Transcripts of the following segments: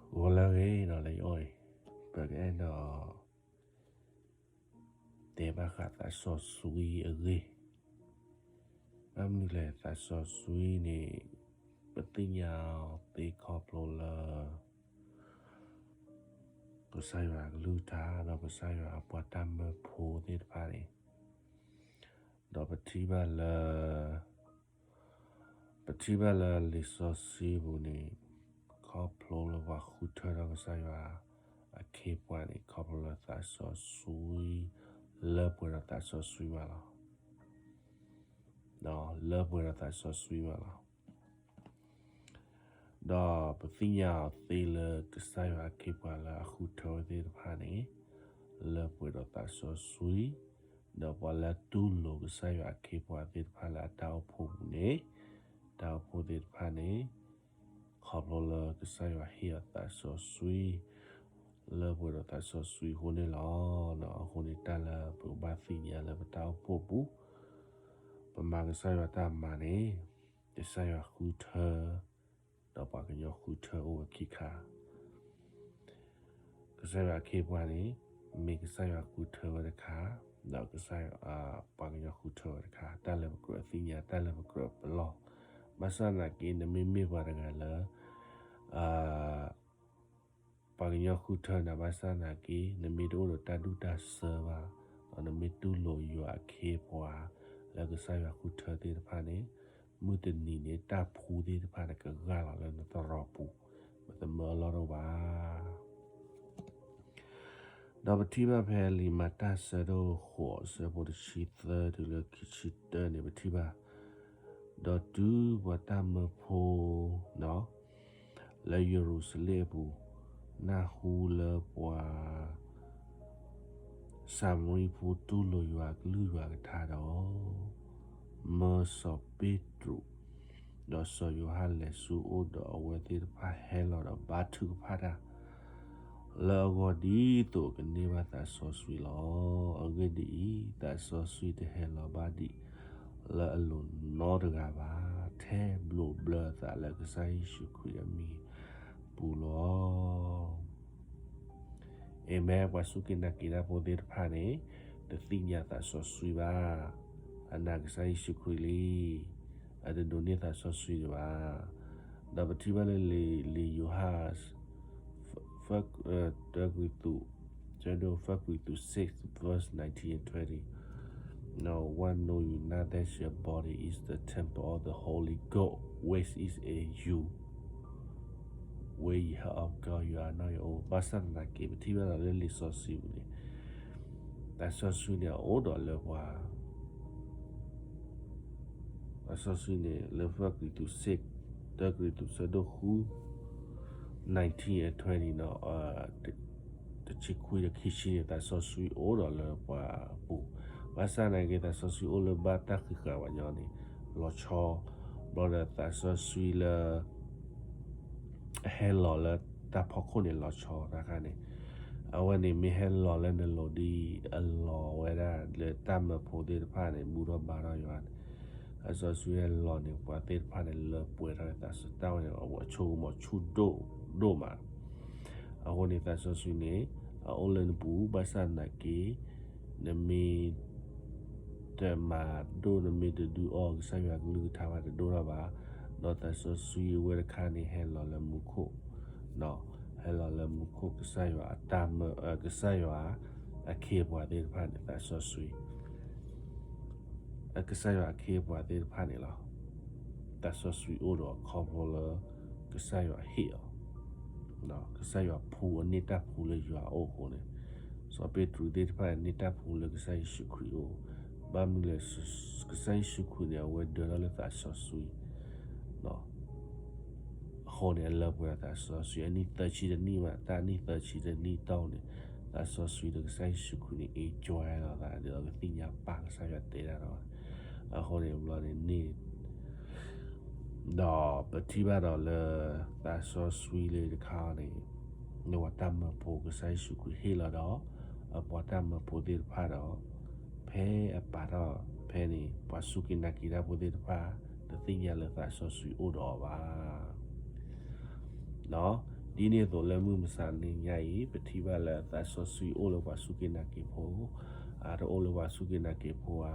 ဂီၤလၢအဂ့ၤဒီး လၢယအိၣ်အံၤ ပကအဲၣ်ဒိး တဲဘၣ်ဃးသးစီဆှံအဂ့ၢ်, ဘၣ်မနုၤလဲၣ် သးစီဆှံန့ၣ် ပသ့ၣ်ညါအီၤသ့ခီဖျိလၢ ကစၢ်ယွၤအကလုၢ်ကထါ ဒီးကစၢ်ယွၤအပှၤတၢ်မၢဖိသ့ၣ်တဖၣ်န့ၣ်, ဒီးပထံၣ်ဘၣ်လၢ ပထံၣ်ဘၣ်လၢလံာ်စီဆှံပူၤန့ၣ် ခီဖျိလၢပှၤဃုထၢထီၣ်ကစၢ်ယွၤအခ့အပှၤန့ၣ် ခီဖျိလၢသးစီဆှံ လၢပှဲၤဒီးသးစီဆှံမးလီၤ. လၢပှဲၤဒီးသးစီဆှံမးလီၤ. ဒီးပသ့ၣ်ညါအီၤသ့လၢကစၢ်ယွၤအခ့အပှၤလၢအဃုထၢဝဲသ့ၣ်တဖၣ်န့ၣ် လၢပှဲၤဒီးသးစီဆှံ, ဒီးပှၤလၢတူၢ်လိာ်ကစၢ်ယွၤအခ့အပှၤသ့ၣ်တဖၣ်လၢအတၢ်အိၣ်ဖှိၣ်ပူၤန့ၣ်, တၢ်အိၣ်ဖှိၣ်သ့ၣ်တဖၣ်န့ၣ် ခီဖျိလၢကစၢ်ယွၤဟ့ၣ်အီၤသးစီဆှံ လၢပှဲၤဒီးသးစီဆှံအဃိန့ၣ်လီၤ. အဃိန့ၣ်တၢ်လၢပကဘၣ်သ့ၣ်ညါလၢပတၢ်အိၣ်ဖှိၣ်ပူၤ, ပမၤကစၢ်ယွၤတၢ်မၤန့ၣ် ကစၢ်ယွၤဃုထၢ ဒီးပှၤကညီဃုထၢအိၣ်ဝဲခံခါ ကစၢ်ယွၤအခ့အပှၤန့ၣ် မ့ၢ်ကစၢ်ယွၤဃုထၢဝဲတခါ, ဒီးကစၢ်ယွၤ ပှၤကညီဃုထၢဝဲတခါ, တၢ်လၢပကြၢးသ့ၣ်ညါ တၢ်လၢပကြၢးပလီၢ်, ဘၣ်ဆၣ်သနာ်က့ နမ့မ့ၢ်ပှၤတဂၤလၢ ပှၤကညီဃုထၢနၤဘၣ်ဆၣ်သနာ်က့ နမ့ၢ်တအိၣ်ဒီးတၢ်ဒူၣ်တၢ်စၢဘၣ်, ဒီးနမ့ၢ်တူၢ်လိာ်ယွၤအခ့အပှၤ လၢကစၢ်ယွၤဃုထၢသ့ၣ်တဖၣ်န့ၣ်, မုၢ်တနံၤန့ၣ် တၢ်ဖှူသ့ၣ်တဖၣ်န့ၣ် ကဂၢ်လီၤလၢနသရိာ်ပူၤ, ပသမၢအလီၢ်တအိၣ်ဘၣ်. ဒီးပထံၣ်ဘၣ်ဖဲလံာ်မၤတၢ်ဆၢဒိၣ်ဃိး ဆၢဖိတဆံသၢတုၤလၢခံဆံတၢန့ၣ် ပထံၣ်ဘၣ်, ဒီးတုၤပှၤတၢ်မၢဖိ လၢယရူၤၡလ့ၣ်အပူၤ နၢ်ဟူလၢပှၤ စၤမရံဖိတူၢ်လိာ်ယွၤအကလုၢ်ယွၤအကထါဒီး, မၢစီၤပ့းတရူး ဒီးစီၤယိၤဟၣ်လဲၤဆူအအိၣ်ဒီးအဝဲသ့ၣ်တဖၣ်ဟဲလီၤဒီးဘါထုကဖၣ်တၢ် လၢအဂီၢ်ဒ်သိးကန့ၢ်ဘၣ်သးစီဆှံလီၤ. အဂ့ၢ်ဒ်အံၤ, သးစီဆှံတဟဲလီၤဘၣ်ဒံးလၢအလိၤနီတဂၤဘၣ်, ထဲဘျိးဘျၢအသးလၢကစၢ်ယ့ၣ်ၡူးခရံာ်အမံၤပူၤလီၤ. အၤမ့ၣ်, ပှၤစူၢ်က့ၤနာ်က့ၤတၢ်ဖိသ့ၣ်တဖၣ်န့ၣ် တသ့ၣ်ညါသးစီဆှံဘၣ်, အနာ်ကစၢ်ယ့ၣ်ၡူးခရံာ်လံ, အတဒိးန့ၢ်သးစီဆှံဒံးဘၣ်. ဒီးပထံၣ်ဘၣ်လၢလံာ်ယိၤဟၣ် တၢကရံၣ်သူး, ဆၢဒိၣ် First Corinthians six, verse nineteen and twenty. Now, what know you not that your body is the temple of the Holy Ghost, which is in you, which ye have of God, you are not your own. ဘၣ်ဆၣ်သနာ်က့ ပထံၣ်ဘၣ်ဒီးလၢလံာ်စီဆှံပူၤန့ၣ် သးစီဆှံန့ၣ်အအိၣ်ဒီးလၢပှၤ သးစီဆှံန့ၣ် လၢ First Corinthians six, တၢကရံၣ်သူး ဆၢဒိၣ်ဃု nineteen and twenty န့ၣ်, တဆံခွံဒီးခံဆံန့ၣ် သးစီဆှံအိၣ်ဒီးလၢပှၤအပူၤ, ဘၣ်ဆၣ်သနာ်က့ သးစီဆှံအိၣ်လၢဘၣ်တၢ်ဃံးဃာ်ပှၤကညီန့ၣ် လီၤဆီ, ဘျီဒီးသးစီဆှံလၢ ဟဲလီၤလၢတၢ်ဖီခိၣ်န့ၣ် လီၤဆီတခါန့ၣ်, အဝဲန့ၣ်မ့ၢ်ဟဲလီၤလၢနလိၤဒ်အလီၤဝဲဒၣ်လၢတၢ်မၢဖိသ့ၣ်တဖၣ်န့ၣ် ဘူၣ်ထီၣ်ဘါထီၣ်ယွၤန့ၣ်, သးစီဆှံဟဲလီၤန့ၣ် ပှၤသ့ၣ်တဖၣ်န့ၣ် လၢပှဲၤထီၣ်ဝဲသးစၢ်တၢ်ဝဲန့ၣ် အဝဲဆိကမိၣ်ဆူၣ်ဒိၣ်ဒိၣ်မး. အဃိန့ၣ် သးစီဆှံန့ၣ် အအိၣ်လၢနပူၤ ဘၣ်ဆၣ်သနာ်က့ နမ့ၢ် တမၤဒိၣ် နမ့ၢ်တဒုးအီကစၢ်ယွၤကလုၢ်ကထါဘၣ်တဒိၣ်ထီၣ်ဘၣ်, ဒီးသးစီဆှံအဝဲတခါန့ၣ် ဟဲလီၤလၢမူခိၣ်, ဟဲလီၤလၢမူခိၣ် ကစၢ်ယွၤအတၢ်မၢ, ကစၢ်ယွၤအခ့အပှၤသ့ၣ်တဖၣ်န့ၣ် သးစီဆှံ ကစၢ်ယွၤအခ့အပှၤသ့ၣ်တဖၣ်န့ၣ်လီၤ. သးစီဆှံအိၣ်ဒီးခီဖျိလၢ ကစၢ်ယွၤဟ့ၣ်အီၤ, ကစၢ်ယွၤဖှူအန့ၢ်တၢ်ဖှူလၢယွၤအအိၣ်အဃိန့ၣ်, စီၤပ့းတရူးသ့ၣ်တဖၣ်န့ၣ် န့ၢ်တၢ်ဖှူလၢကစၢ်ယ့ၣ်ၡူးခရံာ်အအိၣ်, ဘၣ်မနုၤလဲၣ် ကစၢ်ယ့ၣ်ၡူးခရံာ်န့ၣ် အဝဲဒၢထီၣ်လၢသးစီဆှံ အဃိန့ၣ် အလၢပှဲၤဒီးသးစီဆှံ အနံၣ်သၢဆံတနံၣ်မး, တၢ်နံၣ်သၢဆံတနံၣ်တီၢ်န့ၣ် သးစီဆှံဒီးကစၢ်ယ့ၣ်ၡူးခရံာ်န့ၣ် အံၤကွဲလီၤသး ဒ်သိးကသ့ၣ်ညါပၢ်ကစၢ်ယွၤတဲဒၣ်ဒီး, အဃိန့ၣ်ဘျီန့ၣ်န့ၣ် ဒီးပထံၣ်ဘၣ်ဒီးလၢ သးစီဆှံလၢတခါန့ၣ် နဝဲတၢ်မၢဖိကစၢ်ယ့ၣ်ၡူးခရံာ်ဟ့ၣ်လီၤဒီး အပှၤတၢ်မၢဖိသ့ၣ်တဖၣ်ဒီး ဖဲအပာ်ထီၣ်ဖဲန့ၣ် ပှၤစူၢ်က့ၤနာ်က့ၤတၢ်ဖိသ့ၣ်တဖၣ် တသ့ၣ်ညါလၢသးစီဆှံအိၣ်ဒီးအီၤဘၣ်. ဒ်န့ၣ်အသိးလၢမုၢ်မဆါနံၤညါအံၤ ပထံၣ်ဘၣ်လၢသးစီဆှံအိၣ်လၢပှၤစူၢ်က့ၤနာ်က့ၤဖိ, အတအိၣ်လၢပှၤစူၢ်က့ၤနာ်က့ၤဖိဧါ,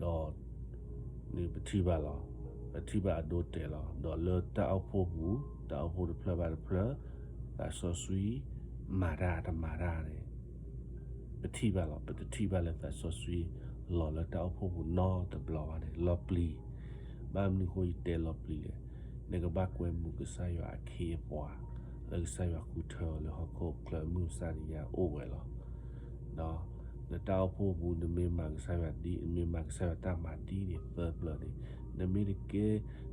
ဒီး ပထံၣ်ဘၣ်လီၤ. ပထံၣ်ဘၣ်အဒိတဲာ်လီၤ. ဒီးလၢတၢ်အိၣ်ဖှိၣ်ပူၤ, တၢ်အိၣ်ဖှိၣ်တဖျၢၣ်ဘၣ်တဖျၢၣ်, သးစီဆှံ မၤတၢ်တမၤတၢ်န့ၣ် ပထံၣ်ဘၣ်လီၤ. ပတထံၣ်ဘၣ်လၢသးစီဆှံလီၤလၢတၢ်အိၣ်ဖှိၣ်ပူၤနီတဘျီဘၣ်န့ၣ် လီၤပျံၤ. ဘၣ်မနုၤဃိယတဲလီၤပျံၤလဲၣ်. နကဘၣ်ကွဲမုာ်ကစၢ်ယွၤအခ့အပှၤ, လၢကစၢ်ယွၤဃုထၢလၢဟီၣ်ခိၣ်ချၢမုၢ်မဆါနံၤညါအိၣ်ဝဲလီၤ. နတၢ်အိၣ်ဖှိၣ်ပူၤ နမ့ၢ်မၤကစၢ်ယွၤဒ်, နမ့ၢ်မၤကစၢ်ယွၤတၢ်မၤဒ်န့ၣ် သၢဖျၢၣ်န့ၣ်, နမ့ၢ်တကဲ,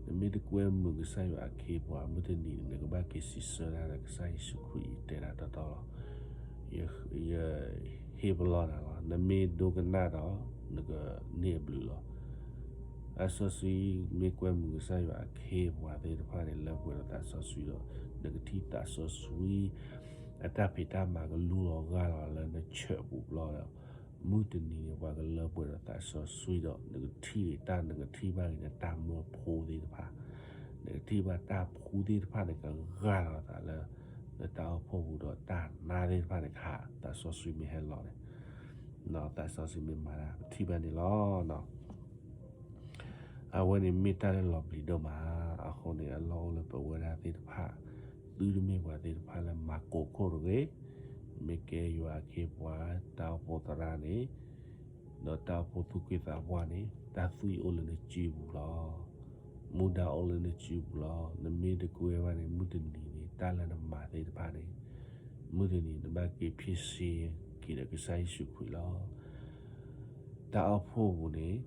နမ့ၢ်တကွဲမုာ်ကစၢ်ယွၤအခ့အပှၤ မုၢ်တနံၤန့ၣ် နကဘၣ်က့ၤစံးဆၢတၢ်ဒီးကစၢ်ယ့ၣ်ၡူးခရံာ် ယတဲဒၣ်တီတီလီၤ. ယ, ယဟ့ၣ်ပလီၢ်နၤလီၤ. နမ့ၢ်ဒိကနၣ်ဒီး နကန့ၢ်အဘျုးလီၤ. သးစီဆှံ မ့ၢ်ကွဲမုာ်ကစၢ်ယွၤအခ့အပှၤသ့ၣ်တဖၣ်န့ၣ် လၢပှဲၤဒီးသးစီဆှံဒီး နကထံၣ်သးစီဆှံ အတၢ်ဖံးတၢ်မၤကလူလီၤဂၢ်လီၤလၢနဆၢၣ်ပူၤဘျီဒီး မုၢ်တနံၤန့ၣ် ပှၤကလၢပှဲၤဒီးသးစီဆှံဒီး နကထံၣ်ဂ့ၤတၢ် နကထံၣ်ဘၣ်ဂ့ၤနတၢ်မၢဖိသ့ၣ်တဖၣ်, နကထံၣ်ဘၣ်တၢ်ဖိသ့ၣ်တဖၣ်န့ၣ် ကဂၢ်လီၤသးလၢ နတၢ်အိၣ်ဖှိၣ်ပူၤဒီးတၢ်နါသ့ၣ်တဖၣ်န့ၣ်ခါ သးစီဆှံမ့ၢ်ဟဲလီၤန့ၣ် သးစီဆှံမ့ၢ်မၤတၢ် ပထံၣ်ဘၣ်န့ၣ်လီၤ. အဝဲန့ၣ်မ့ၢ်တၢ်လၢလီၤပျံၤဒိၣ်မး. အဃိန့ၣ် အလီၢ်အိၣ်လၢပဝဲဒၣ်သ့ၣ်တဖၣ်, သုတမ့ၢ်ပှၤသ့ၣ်တဖၣ်လၢမၤကိးခိၣ်တဂ့ၤ, မ့ၢ်ကဲယွၤအခ့အပှၤ တၢ်အိၣ်ဖှိၣ်သရၣ်န့ၣ်, ဒီးတၢ်အိၣ်ဖှိၣ်သူၣ်က့သးပှၢ်န့ၣ် တၢ်သွံၣ်အိၣ်လၢနစုပူၤလီၤ. မူဒါအိၣ်လၢနစုပူၤလီၤ. နမ့ၢ်တကွဲဘၣ်န့ၣ် မုၢ်တနံၤန့ၣ် တၢ်လၢနမၤသ့ၣ်တဖၣ်န့ၣ် မုၢ်တနံၤ နဘၣ်က့ၤဖ့ၣ်ဆ့က့ၤဒီးကစၢ်ယ့ၣ်ၡူးခရံာ်လီၤ. တၢ်အိၣ်ဖှိၣ်ပူၤန့ၣ်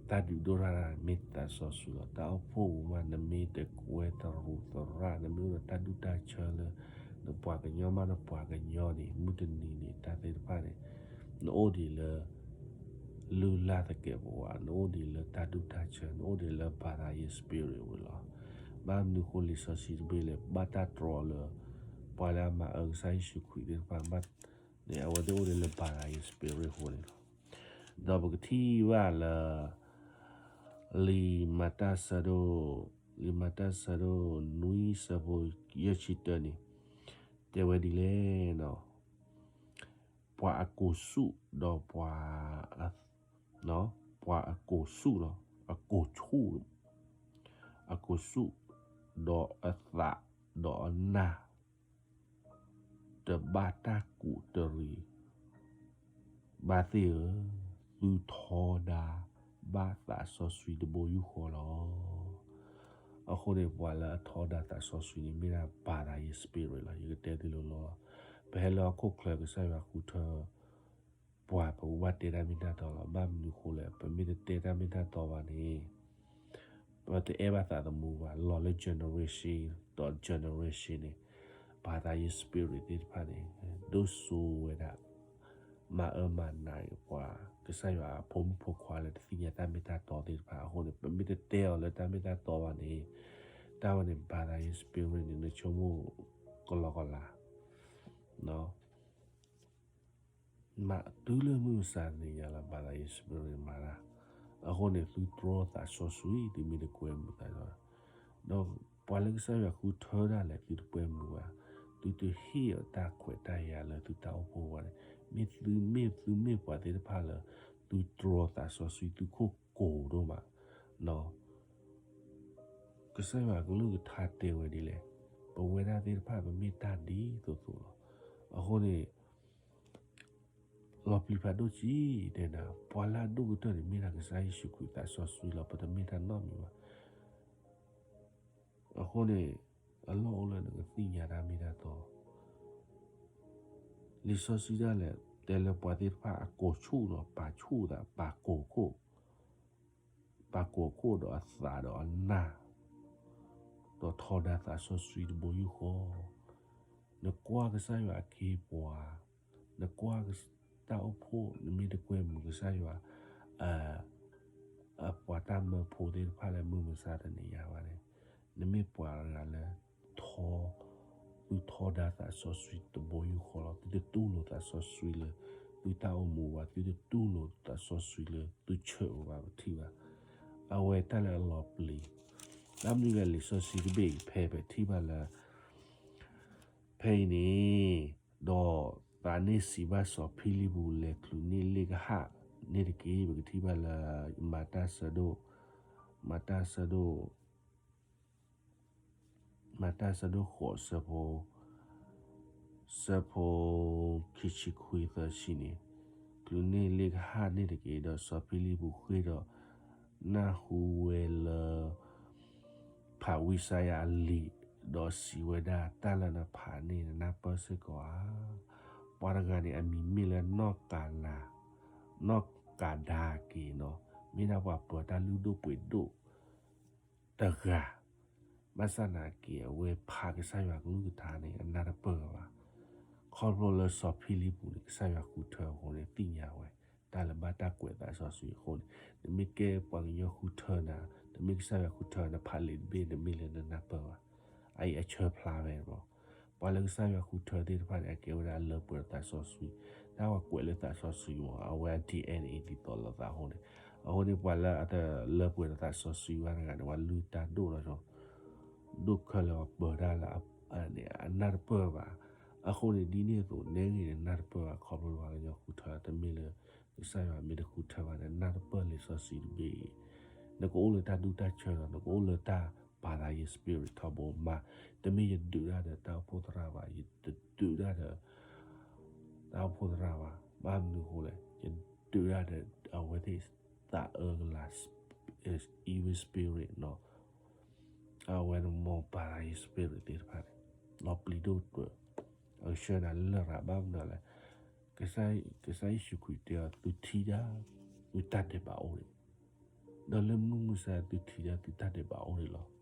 တၢ်ဒုးဒိၣ်ထီၣ်တၢ်မ့ၢ်သးစီဆှံလီၤ. တၢ်အိၣ်ဖှိၣ်ပူၤမး နမ့ၢ်တကွဲသရူးသရၣ် နမ့ၢ်အိၣ်ဒီးတၢ်ဒူၣ်တၢ်ဆၢလၢ နပှၤကညီမး နပှၤကညီန့ၣ် မုၢ်တနံၤန့ၣ် တၢ်သ့ၣ်တဖၣ်န့ၣ် နအိၣ်ဒံးလၢ လုၢ်လၢ်သကဲးပဝး, နအိၣ်ဒံးလၢတၢ်ဒူၣ်တၢ်ဆၢ, နအိၣ်ဒံးလၢဘၤသးယ့ spirit ဝဲလီၤ. ဘၣ်မနုၤဃိလံာ်စီဆှံတဘ့ၣ်လဲၣ်, ဘၣ်တၢ်တြီလၢ ပှၤလၢအမၤအၢကစၢ်ယ့ၣ်ၡူးခရံာ်သ့ၣ်တဖၣ် ဘၣ်န့ၣ်အဝဲသ့ၣ်အိၣ်ဒံးလၢဘၤသးယ့ spirit အဃိန့ၣ်လီၤ. ဒီးပကထံၣ်ဘၣ်လၢ လံာ်မၤတၢ်ဆၢဒိၣ်, လံာ်မၤတၢ်ဆၢဒိၣ်နွံဆၢဖိယဲၢ်ဆံတၢန့ၣ် တဲဝဲဒ်လဲၣ် ပှၤအကိာ်ဆူၣ်ဒီးပှၤ, ပှၤအကိာ်ဆူၣ်လီၤ, အကိာ်ဆူၣ်, အကိာ်ဆူၣ်, ဒီးအသး, ဒီးအနၢ်, တဘၣ်တၢ်ကူးတရံး ဘၣ်သ့ၣ်ဧၢ, သုထီဒါဘၣ်သးစီဆှံတဘိယူၢ်ဃီလီၤ. အဃိန့ၣ် ပှၤလၢအထီဒါသးစီဆှံန့ၣ် မ့ၢ်ဒၣ်ဘၤသးယ့ spirit လီၤ. ယကတဲသုလိၤလိၤလီၤ. ပဟဲလၢဟီၣ်ခိၣ်ချၢကစၢ်ယွၤဃုထၢ ပှၤ ပကဘၣ်တဲတၢ်မ့ၢ်တၢ်တီလီၤ. ဘၣ်မနုၤဃိလဲၣ်, ပမ့ၢ်တတဲတၢ်မ့ၢ်တၢ်တီဘၣ်န့ၣ် ပတအဲၣ်ဘၣ်သးသမူဘၣ်. လီၤလၢ generation ဒီး generation န့ၣ် ဘၤသးယ့ spirit သ့ၣ်တဖၣ်န့ၣ် ဒိၣ်စိဝဲဒၣ် မၤအၢမၤနးအံၤပှၤ ကစၢ်ယွၤအဖိမုၣ်ဖိခွါလၢတသ့ၣ်ညါတၢ်မ့ၢ်တၢ်တီသ့ၣ်တဖၣ်အဃိန့ၣ် ပမ့ၢ်တတဲအီၤလၢတၢ်မ့ၢ်တၢ်တီဘၣ်န့ၣ် တၢ်ဝဲန့ၣ် ဘၤသးယ့ spirit န့ၣ် နဆိကမိၣ်ကလီကလီ မၤတုၤလၢမုၢ်မဆါတနံၤညါလၢ ဘၤသးယ့ spirit မၤတၢ်. အဃိန့ၣ် သုတြီသးစီဆှံ သုမ့ၢ်တကွဲမုာ်သးဒီး ဒီးပှၤလၢကစၢ်ယွၤဃုထၢဒၣ်လဲာ် သုတကွဲမုာ်ဘၣ်, သုတဟ့ၣ်အီၤတၢ်ခွဲးတၢ်ယာ်လၢသုတၢ်အိၣ်ဖှိၣ်ဘၣ်န့ၣ် မ့ၢ်သုမ့ၢ်သုမ့ၢ်ပှၤသ့ၣ်တဖၣ်လၢ သုတြီသးစီဆှံ သုခိၣ်ကိၤဒိၣ်မး ကစၢ်ယွၤကလုၢ်ကထါတဲဝဲဒ်လဲၣ်, ပဝဲဒၣ်သ့ၣ်တဖၣ် ပမ့ၢ်တၢ်ဒ်သိးသိးလီၤ. အဃိန့ၣ် လီၤပျံၤဖးဒိၣ်ကံ တဲနၤ, ပှၤလၢအဒိၣ်ကတၢၢ်န့ၣ် မ့ၢ်ဒၣ်ကစၢ်ယ့ၣ်ၡူးခရံာ်သးစီဆှံလီၤ. ပတမ့ၢ်တၢ်နီတမံၤဘၣ်. အဃိန့ၣ် အလီၢ်အိၣ်လၢနကသ့ၣ်ညါတၢ်မ့ၢ်တၢ်တီ လံာ်စီဆှံဒၣ်လဲာ် တဲလၢပှၤသ့ၣ်တဖၣ်အကိာ်ဆူၣ်ဒီး ပာ်ဆူၣ်သး ပာ်ကိာ်ခိၣ်, ပာ်ကိာ်ခိၣ်ဒီးအသးဒီးအနၢ်, ဒီးထီဒါသးစီဆှံတဘိယူၢ်ဃီ, နကွၢ်ကစၢ်ယွၤအခ့အပှၤ, နကွၢ်တၢ်အိၣ်ဖှိၣ်, နမ့ၢ်တကွဲမုာ်ကစၢ်ယွၤ အပှၤတၢ်မၢဖိသ့ၣ်တဖၣ်လၢမုၢ်မဆါတနံၤညါဘၣ်န့ၣ်, နမ့ၢ်ပှၤတဂၤလၢ ထီ, သုထီဒါသးစီဆှံတဘိယူၢ်ဃီလီၤ. သုတတူၢ်လိာ်သးစီဆှံလၢ သုတၢ်အိၣ်မူဘၣ်, သုတတူၢ်လိာ်သးစီဆှံလၢ သုဆၢၣ်ဘၣ် ပထံၣ်ဘၣ်. အဝဲတၢ်လၢအလီၤပျံၤ, တၢ်မနုၤလဲၣ် လံာ်စီဆှံတဘ့ၣ်အံၤ ဖဲပထံၣ်ဘၣ်လၢ ဖဲအံၤန့ၣ်, ဒီးသးန့ၣ်စံးဘၣ်စီၤဖံလံးပူၤ လဲၤချုးန့ၢ်လ့ၣ်ကဟၣ်န့ၣ်တက့ၢ်. ပကထံၣ်ဘၣ်လၢ မၤတၢ်ဆၢဒိၣ်, မၤတၢ်ဆၢဒိၣ် မၤတၢ်ဆၢဒိၣ်ဃိး ဆၢဖိ, ဆၢဖိခံဆံခွံသၢဆံန့ၣ်, ချုးန့ၢ်လ့ၣ်ကဟၣ်န့ၣ်တက့ၢ်. ဒီးစီၤဖံလံးပူၤဃ့ၢ်ဒီး နၢ်ဟူဝဲလၢ ဖးဝံယၡါယၤအလံာ်, ဒီးစံးဝဲဒၣ်, တၢ်လၢနဖးန့ၣ် နနၢ်ပၢၢ်စ့ၢ်ကီးဧါ. ပှၤတဂၤန့ၣ် အမံၤမ့ၢ်လၢနီၢ်ကၤနၤ, နီၢ်ကၤဒါက့ၤနီၤ, မ့ၢ်ဒၣ်ပှၤပၢၤတၢ်လုၢ်ဒိၣ်ပှ့ၤဒိၣ်တဂၤ, ဘၣ်ဆၣ်နာ်က့ အဝဲဖးကစၢ်ယွၤကလုၢ်ကထါန့ၣ် အနၢ်တပၢၢ်ဝဲဘၣ်. ခီဖျိလၢစီၤဖံလံးပူၤန့ၣ် ကစၢ်ယွၤဃုထၢအဃိန့ၣ် သ့ၣ်ညါဝဲ တၢ်လၢဘၣ်တၢ်ကွဲးသးစီဆှံအဃိန့ၣ်, နမ့ၢ်ကဲပှၤကညီဃုထၢနၤ, နမ့ၢ်ကစၢ်ယွၤဃုထၢနၤ ဖးလံာ်တဘ့ၣ် နမ့ၢ်လၢနနၢ်ပၢၢ်ဘၣ်. အအံၤအဆၢဖျါဝဲမး, ပှၤလၢကစၢ်ယွၤဃုထၢသ့ၣ်တဖၣ်န့ၣ် အကဲဝဲဒၣ်အလၢပှဲၤဒီးသးစီဆှံ, တၢ်ဝဲကွဲးလၢသးစီဆှံမး, အဝဲအ DNA ဒ်သိးလိာ်သးအဃိန့ၣ်, အဃိန့ၣ် ပှၤလၢအတလၢပှဲၤဒီးသးစီဆှံဘၣ်တဂၤန့ၣ် ပှၤလုၢ်တၢ်ဒိၣ်လီၤ, ဒိၣ်ခဲလၢာ် ပှၤပၢၤတၢ်လၢ အနၢ်တပၢၢ်ဘၣ်. အဃိန့ၣ် ဒ်န့ၣ်အသိး နဲဂ့ၤန့ၣ် နၢ်တပၢၢ်ဘၣ် ခီဖျိလၢပှၤကညီဃုထၢ တမ့ၢ်လၢ ကစၢ်ယွၤမ့ၢ်တဃုထၢဘၣ်န့ၣ် နၢ်တပၢၢ်လံာ်စီဆှံတဘ့ၣ်အံၤ, နကအိၣ်လၢတၢ်ဒူတၢ်ဆၢလီၤ, နကအိၣ်လၢတၢ်ပာ်သးယ spirit ထီဘိမး, တမ့ၢ်ယဒုးတၢ်ဒီးတၢ်အိၣ်ဖှိၣ်သရၣ်ဘၣ်, ယတဒုးတၢ်ဒီး တၢ်အိၣ်ဖှိၣ်သရၣ်ဘၣ်, ဘၣ်မနုၤအဃိလဲၣ်, ယဒုးတၢ်ဒီးအဝဲသ့ၣ်သးအၢကလၤ evil spirit နီၤ, အဝဲန့ၣ်မ့ၢ်ပာ်သးယ spirit သ့ၣ်တဖၣ်န့ၣ်, နီၤပျံၤဒိၣ်တၢၢ်, အကဆှၢနၤလၢလရာ်ဘၣ်မနုၤလဲၣ်, ကစၢ်, ကစၢ်ယ့ၣ်ၡူးခရံာ်တဲအီၤ သုထံၣ်ဒၣ်သုတၢ်ဒဲးဘးအိၣ်န့ၣ်, ဒီးလၢမုၢ်မဆါသုထံၣ်ဒၣ်သုတၢ်ဒဲးဘးအိၣ်န့ၣ်လီၤ.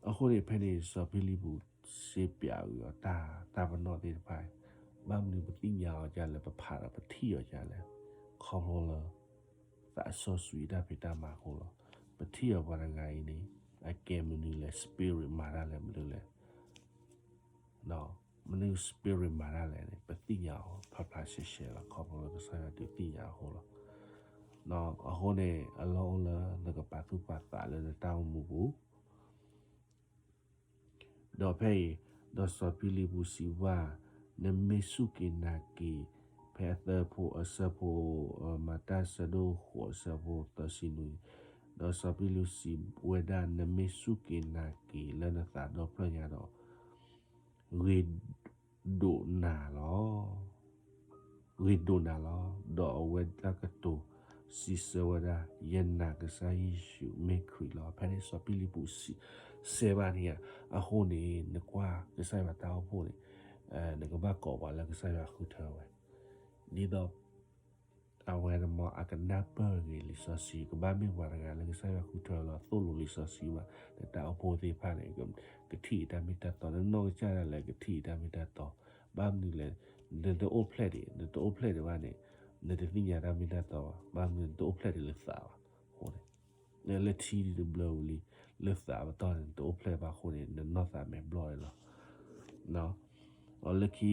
အဃိန့ၣ် ဖဲန့ၣ် စီၤဖံလံးပူးစ့ပၠးကွံာ်အီၤတၢ်, တၢ်ပနီၣ်သ့ၣ်တဖၣ်, ဘၣ်မနုၤပသ့ၣ်ညါအီၤဒ်လဲၣ်, ပဖးဒီးပထံၣ်အီၤဒ်လဲၣ်, ခီဖျိလၢ သးစီဆှံတၢ်ဖံးတၢ်မၤအဃိလီၤ. ပထံၣ်အီၤပှၤတဂၤအံၤန့ၣ် အကဲမနုၤလဲၣ်, spirit မၤတၢ်လဲၣ်မနုၤလဲၣ် မနုၤ spirit မၤတၢ်လဲၣ်န့ၣ် ပသ့ၣ်ညါအီၤဖျါဖျါရှဲရှဲလီၤ. ခီဖျိလၢကစၢ်ယွၤဒုးသ့ၣ်ညါအဃိလီၤ. အဃိန့ၣ် အလီၢ်အိၣ်လၢနကပာ်သူၣ်ပာ်သးလၢနတၢ်အိၣ်မူပူၤ ဒီးဖဲအံၤ, ဒီးစီၤဖံလံးပူးစံးဘၣ်, နမ့ၢ်စူၢ်က့ၤနာ်က့ၤ, ဖဲအသၢဖိအဆၢဖိ, မၤတၢ်ဆၢဒိၣ်ဃိးအဆၢဖိသၢဆံနွံ, ဒီးစီၤဖံလံးပူးစံးဝဲဒၣ်, နမ့ၢ်စူၢ်က့ၤနာ်က့ၤလၢနသးဒီဖျၢၣ်ညါဒီး ဂ့ၤဒိးနၤလီၤ. ဂ့ၤဒိးနၤလီၤ. ဒီးအဝဲတၢ်ကတိၤစံးဆၢဝဲဒၣ်, ယနာ်ကစၢ်ယ့ၣ်ၡူးမ့ၢ်ခရံာ်လီၤ. ဖဲန့ၣ်စီၤဖံလံးပူးစံးဆၢဘၣ်န့ၣ်ဧါ, အဃိန့ၣ် နကွၢ်ကစၢ်ယွၤတၢ်အိၣ်ဖှိၣ်န့ၣ်, နကဘၣ်ကိးပှၤလၢကစၢ်ယွၤဃုထၢဝဲ, ဒ်သိး အဝဲန့ၣ်မ့ၢ်အကနၢ်ပၢၢ်ဂ့ၤလံာ်စီဆှံ, ကဘၣ်မ့ၢ်ပှၤတဂၤလၢကစၢ်ယွၤဃုထၢလီၤ, သိၣ်လိလံာ်စီဆှံမး, နတၢ်အိၣ်ဖှိၣ်သ့ၣ်တဖၣ်န့ၣ် ကထံၣ်တၢ်မ့ၢ်တၢ်တီ, နနီၢ်ကစၢ်ဒၣ်လဲာ်ကထံၣ်တၢ်မ့ၢ်တၢ်တီ, ဘၣ်မနုၤလဲၣ်, နတအိၣ်ဖျဲၣ်ဒံး, နတအိၣ်ဖျဲၣ်ဒံးဘၣ်န့ၣ်, နတသ့ၣ်ညါတၢ်မ့ၢ်တၢ်တီဘၣ်, ဘၣ်မနုၤနတအိၣ်ဖျဲၣ်ဒံးလၢသးဘၣ်, အဃိန့ၣ် လၢထံဒုးတဘျၢဝံၤလံ, လၢသးပတီၢ်န့ၣ် နတအိၣ်ဖျဲၣ်ဘၣ်အဃိန့ၣ် နနီၢ်သးမဲာ်ဘျီၣ်လီၤ. အလၢခံ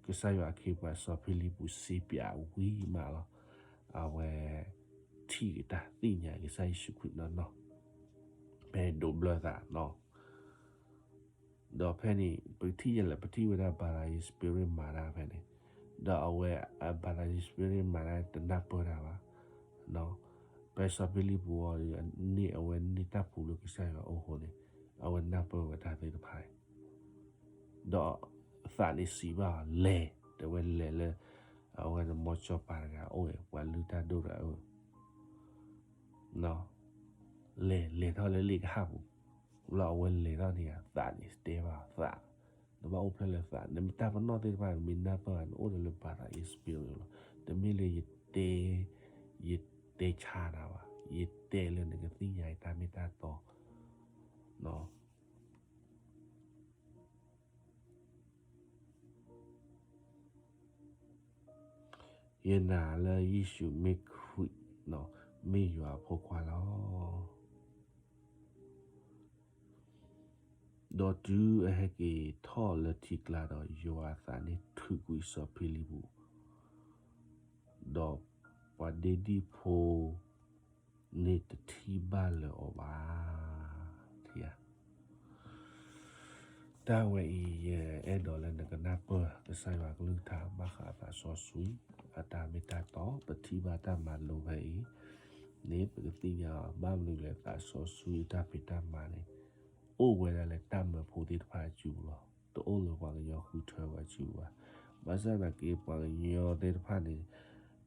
ကစၢ်ယွၤအခ့အပှၤစီၤဖံလံးပူးစ့ပၠးဝံၤမးလီၤ, အဝဲ ထံၣ်က့ၤတၢ်သ့ၣ်ညါကစၢ်ယ့ၣ်ၡူးခရံာ်နီၢ်နီၢ်, ဖဲဒိးဘျၢသးနီၤ ဒီးဖဲန့ၣ် ပထံၣ်ယဲလဲၣ်, ပထံၣ်ဝဲဒၣ် by the Spirit မၤတၢ်ဖဲန့ၣ်, ဒီးအဝဲ by the Spirit မၤတၢ်တနၢ်ပၢၢ်တၢ်ဘၣ်, ဖဲစီၤဖံလံးပူးအံၤန့ၣ် အဝဲန့ၢ်တၢ်ပူၤလၢကစၢ်ယွၤအအိၣ်အဃိန့ၣ်, အဝဲနၢ်ပၢၢ်ဝဲတၢ်သ့ၣ်တဖၣ်, ဒီးသးန့ၣ်စံးဘၣ်အီၤလဲၤ, တဲဝဲလဲၤလၢ အဝဲန့ၣ်မီၢ်ကၠီၣ်ပၤတဂၤအိၣ်ဝဲ ပှၤလုၢ်တၢ်ဒိၣ်တဂၤအအိၣ် လဲၤလဲၤထီၣ်လၢလ့ၣ်ကဟၣ်ပူၤ, လၢအဝဲလဲၤထီၣ်န့ၣ် သးန့ၣ်တဲဘၣ်သး, နဘၣ်အိၣ်ဖျဲၣ်လၢသး, နမ့ၢ်တၢ်ပနီၣ်သ့ၣ်တဖၣ် နမ့ၢ်နၢ်ပၢၢ် နအိၣ်ဒီးလၢ by the Spirit လီၤ. တမ့ၢ်လၢယတဲ, ယတဲဆါနၤဘၣ်, ယတဲလၢနကသ့ၣ်ညါယတၢ်မ့ၢ်တၢ်တီ ယနာ်လၢယ့ၣ်ၡူးမ့ၢ်ခရံာ်, မ့ၢ်ယွၤအဖိခွါလီၤ. ဒီးတုၤအဟဲက့ၤထီၣ်လၢထံကျါဒီး ယွၤအသးန့ၣ်ထုးကွံာ်စီၤဖံလံးပူး, ဒီးပှၤဒ့ဒံၣ်ဖိန့ၣ်တထံၣ်ဘၣ်လၢၤအီၤဘၣ်. ထံဧါ, တၢ်ဝဲအံၤ ယအဲၣ်ဒိးလၢနကနၢ်ပၢၢ် ကစၢ်ယွၤကလုၢ်ကထါ ဘၣ်ဃးအသးစီဆှံ အတၢ်မ့ၢ်တၢ်တီ, ပထံၣ်ဘၣ်တၢ်မၤလိဖဲအံၤန့ၣ် ပကသ့ၣ်ညါအီၤ ဘၣ်မနုၤလဲၣ် သးစီဆှံအတၢ်ဖံးတၢ်မၤန့ၣ် အိၣ်ဝဲဒၣ်လၢတၢ်မၢဖိသ့ၣ်တဖၣ်အစုပူၤလီၤ. တအိၣ်လၢပှၤကညီဃုထၢဝဲအစုပူၤဘၣ်. ဘၣ်ဆၣ်သနာ်က့ ပှၤကညီသ့ၣ်တဖၣ်န့ၣ်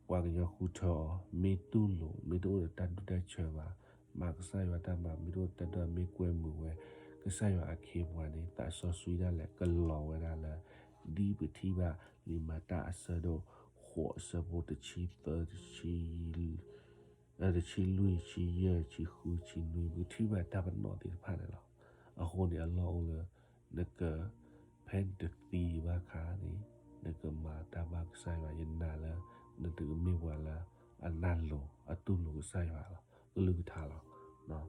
ပှၤကညီဃုထၢအီၤ မ့ၢ်တူၢ်လိာ် မ့ၢ်တအိၣ်ဒီးတၢ်ဒူၣ်တၢ်ဆၢဘၣ်, မၤကစၢ်ယွၤတၢ်မၤ မ့ၢ်တအိၣ်ဒီးတၢ်ဒူၣ် မ့ၢ်ကွဲမုာ်ဝဲ ကစၢ်ယွၤအခ့အပှၤန့ၣ် သးစီဆှံဒၣ်လဲာ်ကလီၤဝဲဒၣ်လၢ ဒ်ပထံၣ်ဘၣ်လံာ်မၤတၢ်အဆၢဒိၣ်ဃိး အဆၢဖိတဆံသၢ တဆံ တဆံလွံၢ် တဆံယဲၢ် တဆံဃု တဆံနွံ ပကထံၣ်ဘၣ်တၢ်ပနီၣ်သ့ၣ်တဖၣ်န့ၣ်လီၤ. အဃိန့ၣ် အလီၢ်အိၣ်လၢ နက ဖဲနတသံဘၣ်အခါန့ၣ် နကမၤတၢ်ဘၣ်ကစၢ်ယွၤ ယနာ်လၢ နတကမ့ၢ်ပှၤလၢအနၢ်လိၤ အတူၢ်လိာ်ကစၢ်ယွၤလီၤ ကလုၢ်ကထါလီၤ.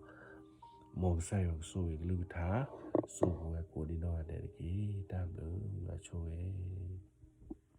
မ်ကစၢ်ယွၤကဆိၣ်ဂ့ၤကလုၢ်ကထါ ဆိၣ်ဂ့ၤဝဲကိးဒံနီၢ်ဂၤဒဲးတက့ၢ်. တၢ်ဘျုးယွၤဆိၣ်ဂ့ၤ